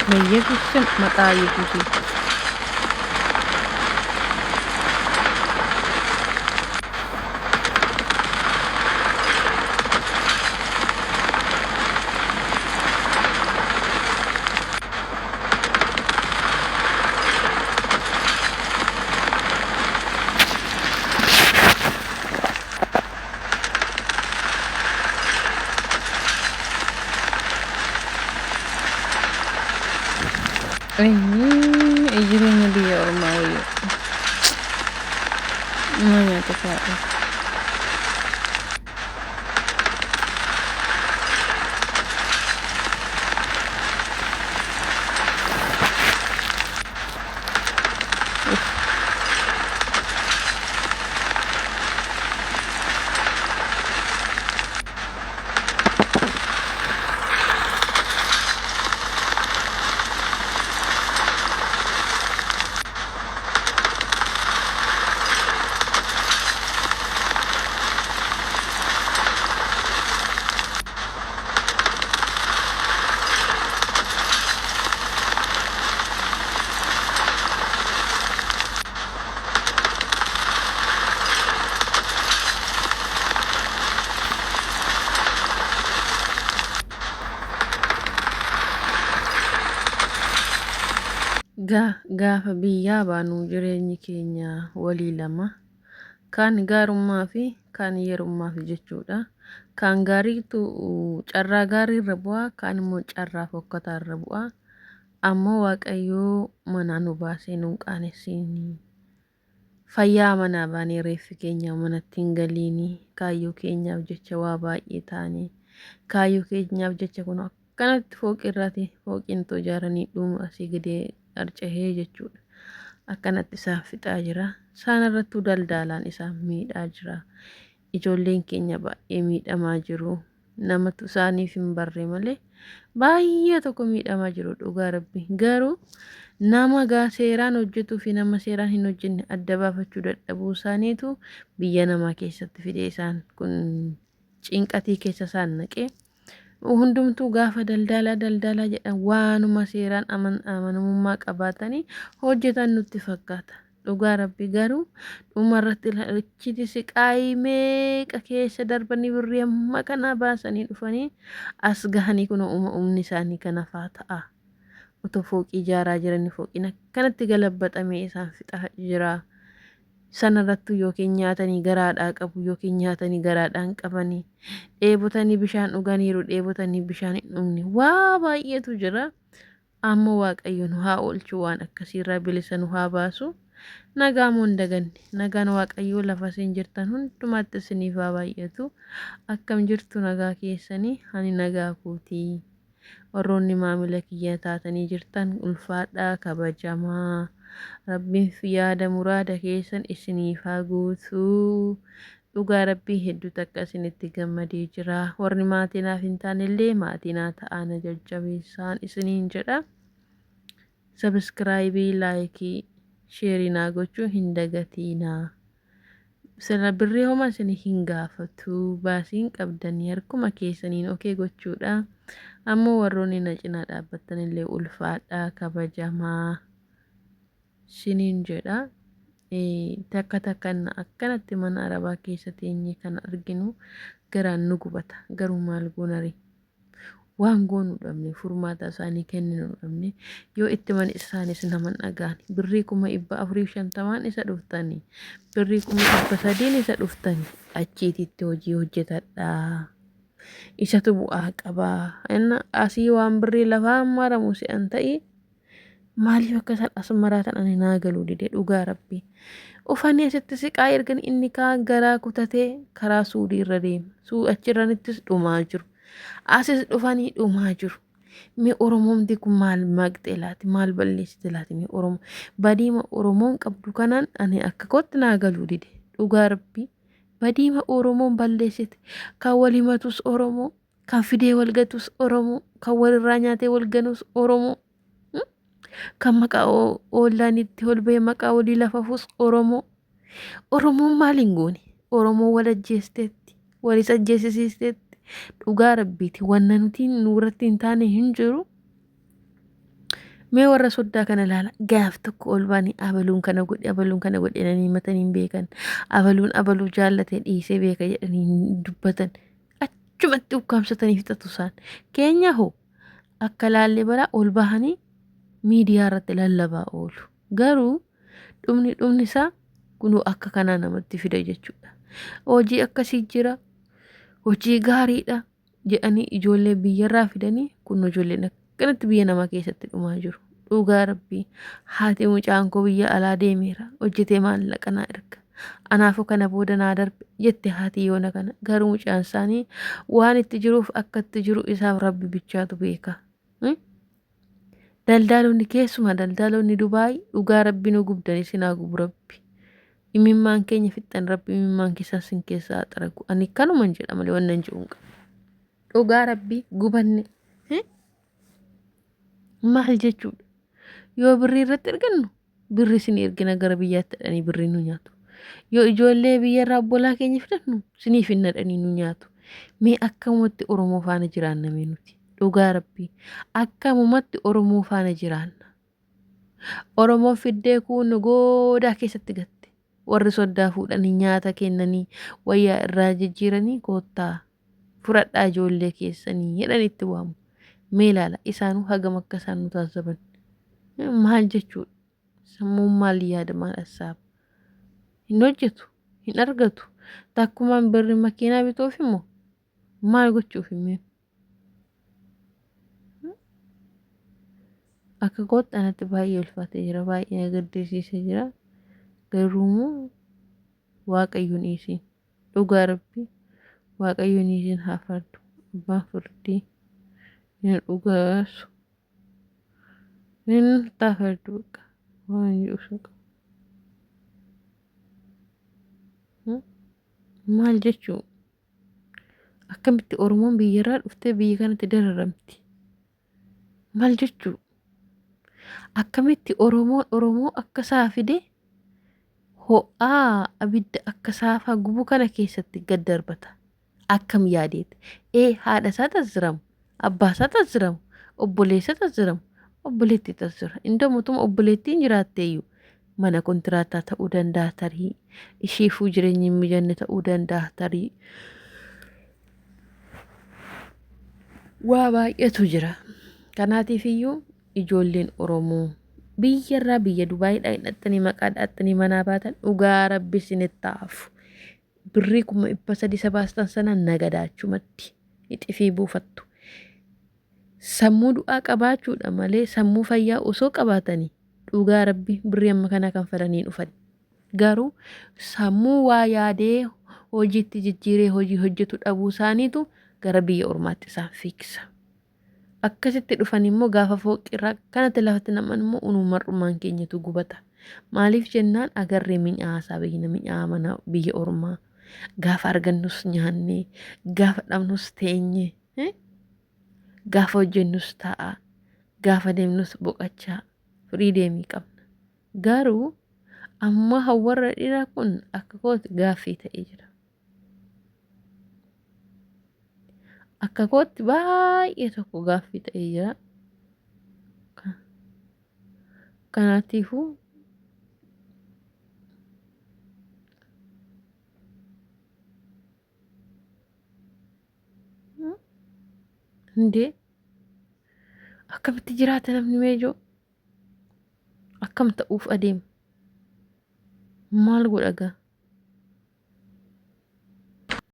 Beyyesuus sim maqaa yesuusiin. Eyyii jireenya biyya ormaa wayyoo. Nama nyaata taa'e. Gaafa biyyaa baanu jireenyi keenya walii lama. Kaan gaarummaa fi kaan yerummaaf jechuudha. Kaan gaariitu carraa gaarii irra bu'a, kaan immoo carraa fokkataa irra bu'a. Ammoo Waaqayyoo manaa nu baasee nu hin qaanessiin. Fayyaa manaa baanee reeffi keenya manatti hin galiini. Kaayyoo keenyaaf jecha waa baay'ee taane. Kaayyoo keenyaaf jecha kun akkanatti fooqii irraati fooqiin too ijaaranii dhumu asii gadi harcahee jechuudha. Akkanatti isaan fixaa jira. Isaan irrattuu daldaalaan isaan miidhaa jira. Ijoolleen keenya baay'ee miidhamaa jiru. Namatu isaaniif hin barre malee baay'ee tokko miidhamaa jiru dhugaa rabbi. Garuu nama gaa seeraan hojjetuu fi nama seeraan hin hojjenne adda baafachuu dadhabuu isaaniitu biyya namaa keessatti fide isaan kun cinqatii keessa isaan naqee. Hundumtuu gaafa daldaalaa daldaalaa jedhan waanuma seeraan amanamummaa qabaatanii hojjetan nutti fakkaata. Dhugaa rabbi garuu dhumarratti achitti siqaayii meeqa keessa darbanii birrii amma kanaa baasanii dhufanii as gahanii kun humni isaanii kana faa ta'a. Otoo fooqii ijaaraa jiranii fooqiin akkanatti galabbaxamee isaan fixaa jira. Sanarrattuu yookiin nyaatanii garaadhaa qabu yookiin nyaatanii garaadhaan qabanii dheebotanii bishaan dhuganiiru dheebotanii bishaan hin dhugne waa baay'eetu jira. Ammoo Waaqayyo nu haa oolchu waan akkasiirraa bilisa nu haa baasu. Nagaa moo hin daganne nagaan Waaqayyoo lafa isin jirtan hundumaatti isiniif haa baay'atu. Akkam jirtu nagaa keessanii ani nagaa kootii. Warroonni maamila kiyya taatanii jirtan ulfaadhaa kabajamaa. Rabbiin yaada muraada keessan isiniif haa guutu. Dhugaa rabbii hedduu takka isinitti gammadee jira. Warri maatii naaf hin taane illee maatii naa ta'aa na jajjabeessaan isiniin jedha. Sabiskiraayibii, laayikii, sheerii naa gochuu hin dagatiinaa. Sila birrii homaa isin hin gaafatu. Baasii hin qabdanii harkuma keessaniin okee gochuudha. Ammoo warroonni na cinaa dhaabbattan illee ulfaadhaa kabajamaa isiniin jedha. Takka takkan akkanatti mana arabaa keessa teenyee kan arginu garaan nu gubata. Garuu maal goonare? Waan goonu dhabne, furmaata isaanii kenninu dhabne, yoo itti man isaanis nama hin dhaga'ani. Birrii 450,000n isa dhuftani, birrii 300,000n isa dhuftani, achiititti hojii hojjetadhaa. Isatu bu'aa qabaa. Inna asii waan birrii lafaa maramu si'an ta'i. Maaliif akka isaan as maraatan ani naa galuu dide dhugaa rabbi. Ufanii asitti siqaa ergan inni kaan garaa kutatee karaa suudii irra deema. Suu achirranittis dhumaa jiru. Asis dhufanii dhumaa jiru. Mee Oromoomti kun maal maqxe laati? Maal balleessite laati? Mee Oromoo badiima Oromoon qabdu kanaan ani akka kootti naa galuu dide dhugaa rabbi. Badiima Oromoon balleessite kan wal himatus Oromoo Kan fidee wal gatus Oromoo, kan walirraa nyaatee wal ganus Oromoo, kan maqaa oollaan itti ol bahee maqaa walii lafafus Oromoo. Oromoon maal hin goone? Oromoo wal ajjeesteetti, walis ajjeesisiisteetti. Dhugaa rabbiiti wanna nuti nurratti hin taane hin jiru. Mee warra soddaa kana ilaala. Gaaf tokko ol baanii abaluun kana godhe abaluun kana godhe jedhanii himatanii hin beekan. Abaluun abaluu jaallatee dhiisee beeka jedhanii hin dubbatan. Achumatti ukkaamsatanii fixatu isaan. Keenya hoo akka laallee balaa ol bahanii miidiyaa irratti lallabaa oolu. Garuu dhumni dhumni isaa kunoo akka kanaa namatti fida jechuudha. Hojii akkasii jira. Hojii gaariidha. jedhanii ijoollee biyyarraa fidanii kun ijoolleen akkanatti biyya namaa keessatti dhumaa jiru. Dhugaa rabbii haati mucaan koo biyya alaa deemeera hojjetee maallaqa naa erga. Anaafuu kana booda naa darbe jette haati yoona kana garuu mucaan isaanii waan itti jiruuf akka itti jiru isaaf rabbi bichaatu beeka. Daldaalonni keessumaa daldaalonni Dubaay dhugaa rabbi nu gubdan isin haa gubu rabbi. Imimmaan keenya fixxan rabbi imimmaan keessan sin keessaa haa xaragu. Ani kanuman jedha malee wannan jedhu hin qabu. Dhugaa rabbi gubanne. Maal jechuudha? Yoo birrii irratti ergannu birri isin ergina gara biyyaatti dhanii birrii nu nyaatu. Yoo ijoollee biyyarraa obbolaa keenya fidannu siniif hin dhanii nu nyaatu. Mee akkamumatti Oromoo faana jiraanna mee nuti? Dhugaa rabbii akkamumatti Oromoo faana jiraanna? Oromoon fiddee kuun goodaa keessatti gatte. Warri soddaa fuudhanii nyaata kennanii wayyaa irraa jijjiiranii koottaa fudhadhaa ijoollee keessanii jedhan itti waamu. Mee ilaala isaanuu hagam akka isaan nu taazzaban. Maal jechuudha? Sammuun maal yaada maal assaaba? Hin hojjetu, hin argatu. Takkumaan birri makiinaa bituuf immoo maal gochuuf himee? Akka kootti anatti baay'ee ulfaatee jira, baay'ee na gaddisiisee jira. Garuu immoo Waaqayyoon dhiisiin. Dhugaa Rabbii Waaqayyoon dhiisiin haa fardu. Abbaan firdii hin dhugaasu. Hin haa fardu bakka waan jedhu sun qabu. Maal jechuu? Akkamitti Oromoon biyyarraa dhuftee biyya kanatti dararamti? Maal jechuu? Akkamitti Oromoon Oromoo akka isaa fide ho'aa abidda akka saafaa gubu kana keessatti gad darbata? Akkam yaadeet? Ee haadha isaa tazziramu, abbaa isaa tazziramu, obboleessa tazziramu, obboleettii tazzira. Indoo motuma obboleettiin jiraatteeyyuu mana kontiraataa ta'uu danda'a tarii isheefuu jireenyi hin mijanne ta'uu danda'a tarii waa baay'eetu jira. Kanaatiif iyyuu ijoolleen Oromoo biyyarraa biyya Dubaayii dhaqxanii maqaa dhaqxanii manaa baatan dhugaa rabbi isinitti haafu. Birrii 300,000 isa baastan sana nagadaachumatti ixifii buufattu. Sammuu du'aa qabaachuudha malee sammuu fayyaa osoo qabaatanii dhugaa rabbi birrii amma kanaa kanfalanii dhufan. Garuu sammuu waa yaadee hojiitti jijjiiree hojii hojjetu dhabuu isaaniitu gara biyya ormaatti isaan fiigsa. Akkasitti dhufan immoo gaafa fooqirraa akkanatti lafatti naman immoo unuu mar'umaan keenyatu gubata. Maaliif jennaan agarree mi'aasaa beekna mi'aa mana biyya ormaa. Gaafa argannus nyaannee gaafa dhabnus teenye. Gaafa hojjennus taa'aa gaafa deemnus boqachaa firii deemii qabna. Garuu amma warra dhiiraa kun akka kootti gaaffii ta'ee jira. Akka kootti baay'ee tokko gaaffii ta'ee jira. Kanaatiifuu Indee akkamitti jiraata namni meejoo? Akkam ta'uuf adeema? Maal godha gaa?